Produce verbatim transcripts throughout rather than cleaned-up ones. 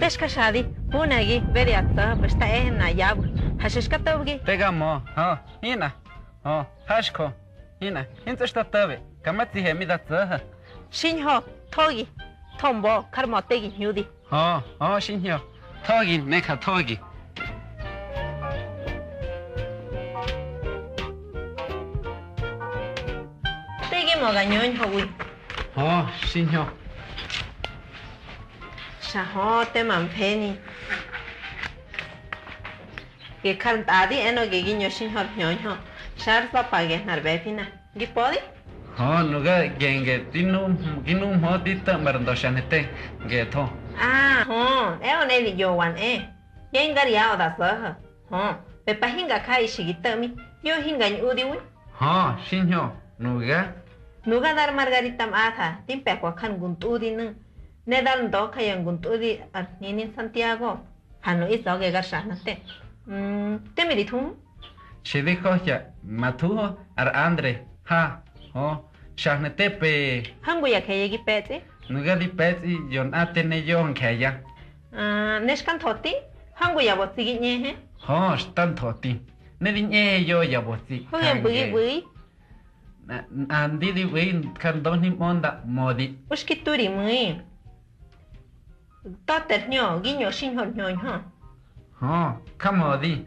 Te xka xadi, hunagi bere ya tsa̱, pa xta ehe na yawi, ha xa xka tobgi. Te ga mö, hö, hinꞌa, hö, haxkho, hinꞌa, hintsꞌo xta tobe, ka ma tsihe mi da tsa̱ha. Xiñho, thogi, thombo, kar mö te gi hñudi. Hö, hö, xiñho, thogi, ne ja thogi. Te gi mö ga ñöñhowi. Hö, xiñho. Xa hö, tema mfeni. Ge jar ntꞌadi enö ge gi ñö xiñho ar hñöñhö, xar za̱ pa gehna ar ꞌbe̱fina. Gi pödi? Hö, nuga genge di nu, gi numhö di to̱ꞌma ar ndö Xanete, ngetho. Ah, hö, eꞌö ne di ꞌyowa nꞌe. Gengar yaꞌö da zo̱ho̱. Hö, pepa hinga jaꞌi xi gi to̱ꞌmi, yo hinga ñꞌudiwi. Hö, xiñho, nuga. Nuga dar Margarita Mꞌatha di mpe̱kwa jar ngu ntꞌudinu̱, ne dar Ndoka ya ngu ntꞌudi ar hnini Santiago. Ha nuꞌu̱ za̱ge gar Xanete. Mm, teme ri thuhu? Xi di johya, ma thuhu ar Andre, ha, hö, Xanete pe. Hangu ya je̱ye̱ gi pe̱tsꞌi? Nuga di pe̱tsꞌi yo nꞌate ne yo nje̱ye̱. Ah, ne xka nthöti? Hangu ya bötsi gi ꞌñehe? Hö, xta nthöti. Ne di ꞌñehe yo ya bötsi. Hoga jange. Nꞌandi di ꞌbu̱i jar ndöhni mꞌö nda mödi. U xki tu ri mu̱i. Tote ar hñö, gi ñö xiñho ar hñöñhö. Hö, jamödi.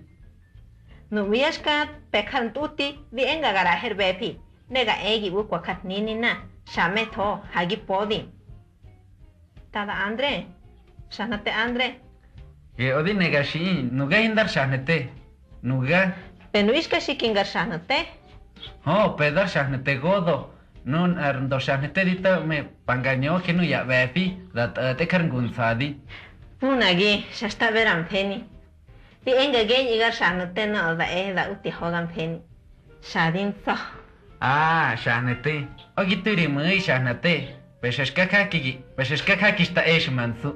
Nuꞌmu̱ ya xka pe̱ jar ntꞌuti, di enga ga ꞌraꞌahe ar ꞌbe̱fi, ne ga e gi ꞌbu̱kwa jar hnini na, xa metho, ha gi pödi. Tada Andre, Xanete Andre. Geꞌö di ne ga xiꞌi, nuga hindar Xanete. Nuga. Pe nuꞌu̱ xka xikingar Xanete? Hö, pe dar Xanete godo. Nunꞌar ndö Xanete di to̱ꞌme, pa nga ñöje nuya ꞌbe̱fi, da tꞌo̱tꞌe jar ngu nsa̱di. Unagi, xa xta ꞌbe ra mfeni. Di enga geñꞌu̱ gar Xanete nöꞌö da e da uti hoga mfeni. Xa di ntsa̱. Ah, Xanete, ꞌö gi tu̱ ri mu̱i Xanete, pexa xka jakigi, pexa xka jaki xta exu̱ ma nsu.